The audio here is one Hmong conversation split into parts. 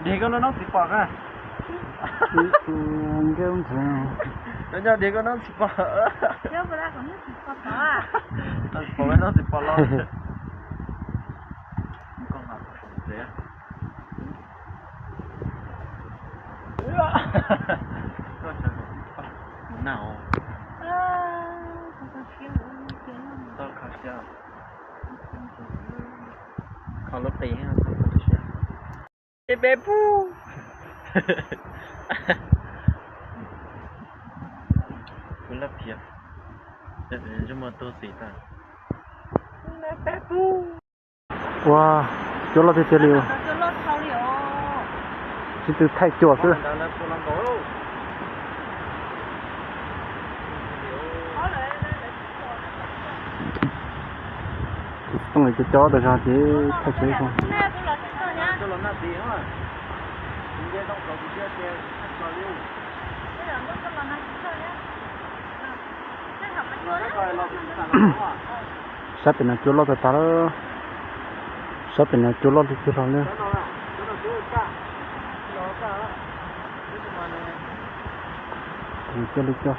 Deg koj no noj txiv pom na. Nyob nyob deg koj noj txiv pom. Noj txiv pom, noj txiv pom los. Kho lub qis, kho lub siab. Peb pub. Kuv laj phiab. Zoo mas tuag xim tas. Ua, cua loj tiag tiag li. Sib tw thaij cua xwb. Kuv tsis tooj li cov cov tas zog ces thaij tsis zoo. Sab pem no cua loj tas tas lawm. Sab pem no cua loj tiag tiag los li. Coj li coj.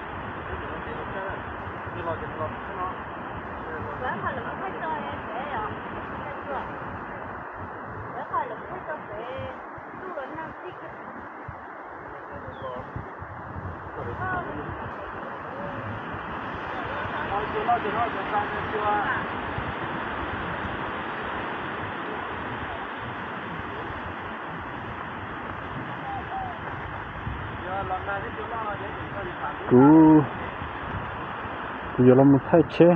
Kuv, kuv yuav los mus thaij tsheb.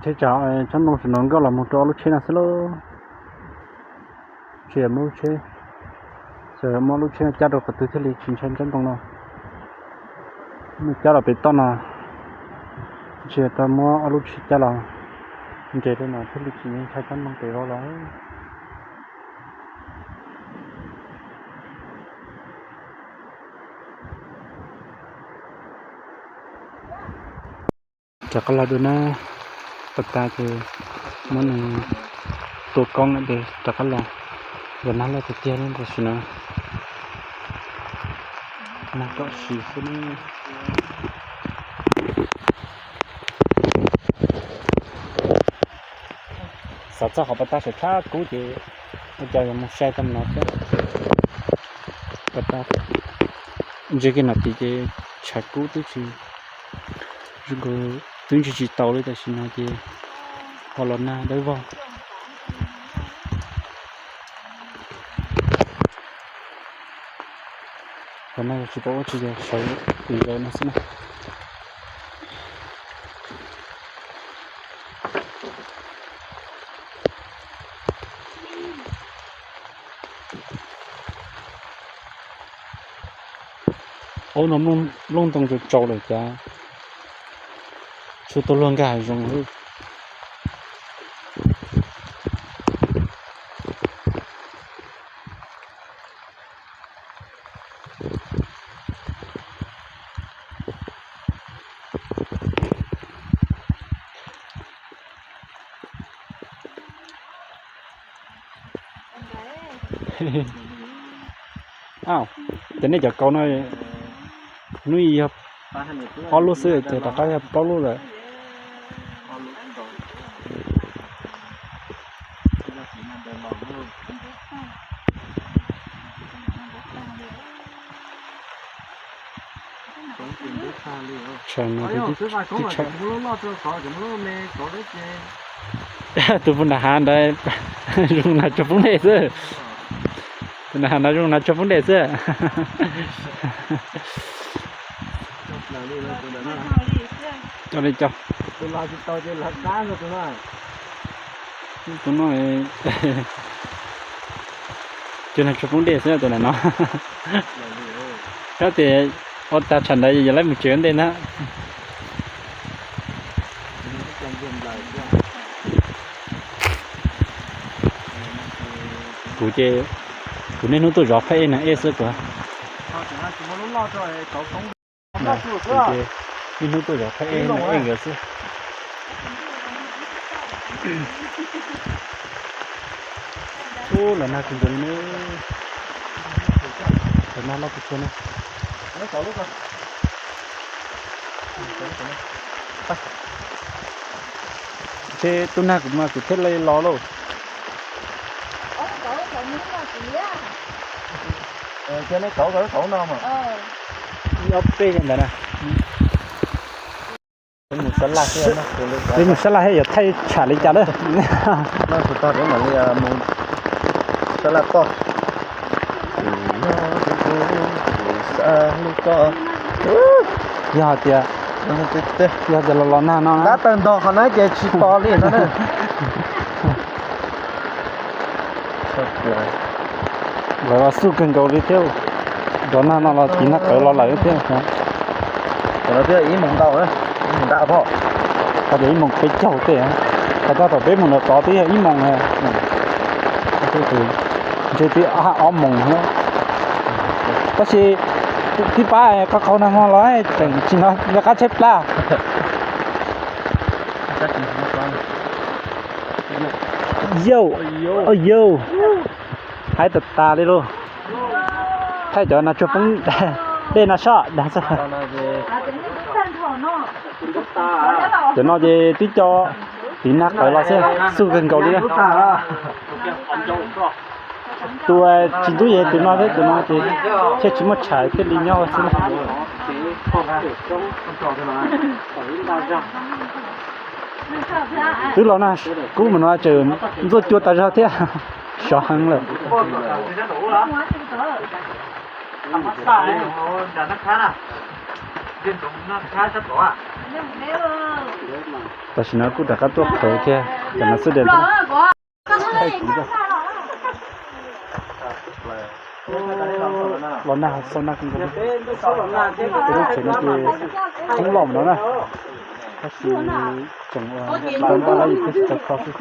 Tsheb tsam tsob ntoo tam no nkauj los mus rau ob lub tsheb no xwb lauj. Tsis muaj lub tsheb, muab lub tsheb no cab rau qhov twg thiaj li tsis ntshai tsob ntoo no. Muab cab los pem toj no, tsis tau muab ob lub tsheb cab los nres rau no thiaj li tsis ntshai tsob ntoo pem vau los. Rov qab los dua na, pas tas ces muab nws tua koob lawm ces rov qab los. Yog nag loj tiag tiag li tam sim no, nag kom sim xwb ne. Xav txog qhov pas tas tshav tshav kub ces ua cas yuav mus sai tau no thiab. Pas tas ntsia kiag nom tid ces tshav kub twb tsis, zoo nkaus twb ntsia tsis taus li tam sim no ces ho los nag dawb vog. Qhov no yog tsis pom ua tsis yog sawv tim zaum no xwb na. Ub no nplooj ntoo tsaus tsaus lawm cas tshuav tuaj luag nkag hav zoov. Au, ces nej cov kauv no hnub yog ob lub xwb ces rov qab yog plaub lub lawm. Tsam no kuv twb tsham, tus puag nram hav ntawd zoo nas tsuag poob dej xwb. Tus nram hav ntawd zoo nas tsuag poob dej xwb. Coj li coj. Tus no, tus no, cua nas tsuag poob dej xwb tus nram no. Xyov tias ua tag tsam ntawd yog laib mus tsev ua ntej ntag. Kuv ces, kuv niaj hnub tuaj zov phaj ej nag ej xwb kuv. Ces, Niaj hnub tuaj zov qhaib ej nkawd xwb. Ub, los nag kawg nkaus li na. Los nag loj kawg kawg na. Ntshe tus nag kuv mas kuv thiaj li los lauj. Ib ob peb ntawd na. Peb mus sab laj thiab, peb mus sab laj thiab yuav thaij tsham li cas lawm. Tus tog peb mam li mus sab laj toj. Yog tias, yog tias los los nag no na, dab tawg ntog qhov na ces tsis pom li no na. Lawv los xub kawg nkaus li thiab, zov nag no los tiv nag qawv los lawm thiab. Ib moos ntau, ib moos ntau, hais tias ib moos peb caug tej, hais txog thaum peb mus ntawm tod twb yog ib moos, ntshe twb ob moos na. Tab sis tib pab qhov qhov nag hmo los tseem tsis nco qab tshaib plab. Yauj, yauj, haib tas tas li lauj. Thaij cov nas tsuag poob dej no soj dag xwb. Cov no ces twb co tiv nag qawv los xwb, xub kawg nkaus li na. Tus tsis ntub ces tus no thiab, tus no ces thiaj tsis muaj tshais thiaj li nyob xwb na. Twb los nag kub mas no tseem ntxuaj cua tas zog thiab, sov heev lawm. Tam sim no kuj rov qab tuaj qhawv kiag cov no xwb tias. Los nag xau nag kawg nkaus li. Tus lub tsev no ces thoob loj no na, tab sis tseem tau npaj lawm thiaj tsis tau kho xwb.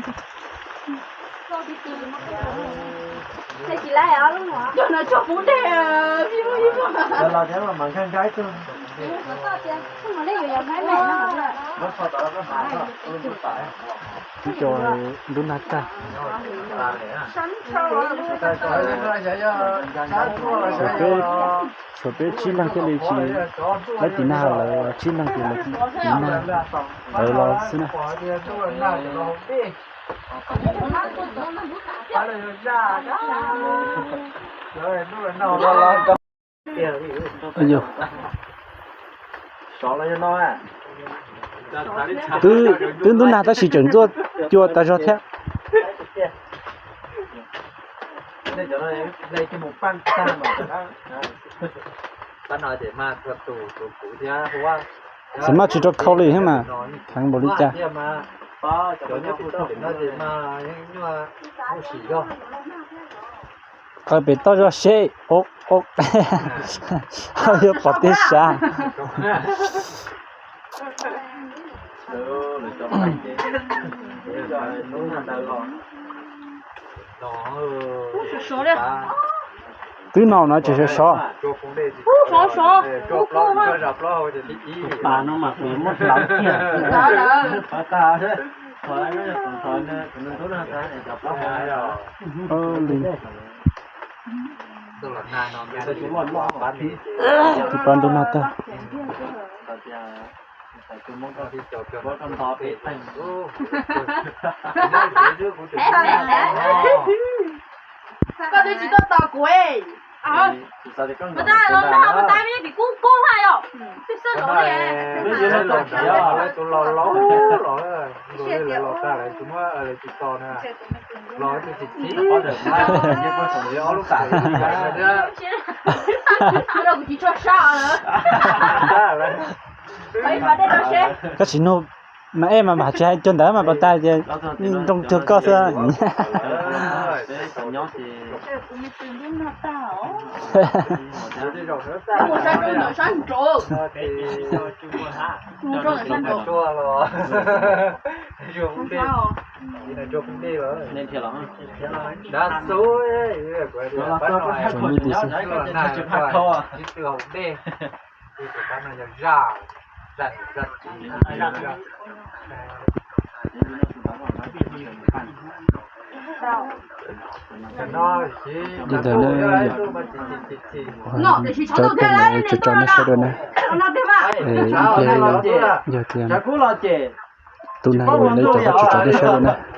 Ib co ntub nag tag. Tshuav peb tsib leeg thiaj li tsis, lawv tiv nag lawv tsib leeg ces lawv tiv nag lawv los xwb na. Twb ntub nag tab sis tseem ntxuaj cua tas zog thiab. Xav maj tsis rau khau li thiab mas, heev npaum li cas. Qaws pem toj zog seb, o, o, yuav pom tej sav. Twb no no tseem sov sov. Tus pab ntub nag tag. Koj twb tsis tuaj tos kuv. Ua ntej los nag ua ntej vim kuv kub haj yom. Twb xwb los li. Tus los laus los, los tag lawm tsis muab lawv tsis tos na. Los tsis txi txiv, ob lub tam. Kuv tsis tshua sab lawm. Koj tsis nug mas ej mas mam tsis hais cuag ntawd mas pas tas ces nroo cuag koj xwb. Tsuas muaj ib tug xwb. Li ntawd na, cov teb no tso tso nej saib dua na. Ib pliag yog tias tus nag lawm nej cov ho tso tso nej saib dua na.